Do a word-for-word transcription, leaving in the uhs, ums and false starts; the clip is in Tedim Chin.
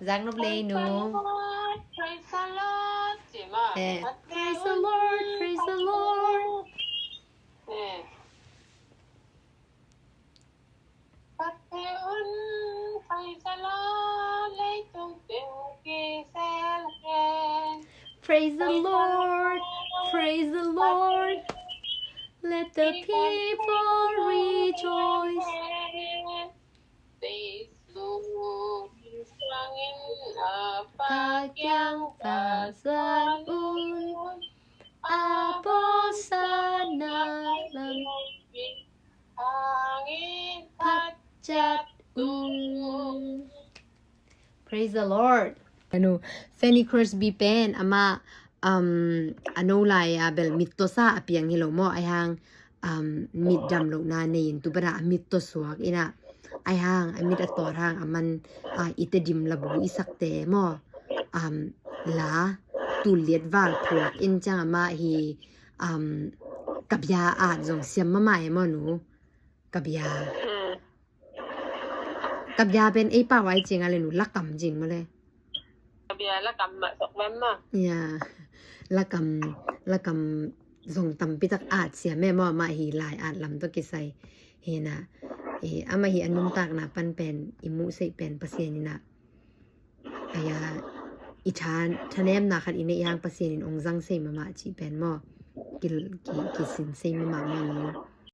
Zang nop lei nu. Praise the Lord. Ci ma. Eh, praise the Lord, praise the Lord. Eh. Pate un, praise the Lord, leitung teng kisel hen. Praise the Lord, praise the Lord. Let the people rejoice. Pakiang pasan un, aposana lang. Praise the Lord. Anu, Fanny Crosby pen ama um, a no lai a bel mit tawsa a piang hi lo maw, ai hang um, mit dam lohna nei in tu bana a mit tawsuak ina, ai hang a mit a tawr hang a man a i Tedim labu i sakte maw, um, la tul liat val phuak in ciang ama hi um, ka bia at zong siam mama e maw nu, ka bia. Ka bia pen ei pau ai cing a le nu lakam cing maw le. Ka bia lakam mah sok lam mah. Ya, lakam, lakam zong tampi tak at siam e maw, ama hi lai at lam tawh kisai. Hi na, eh, ama hi a nuntakna pan pen i muh seih pen Pasian ina, aya, i tha, thanemna khat i neih hang Pasian in ong zang sei mama cih pen maw, ki, ki, kisin sei mama maw nu.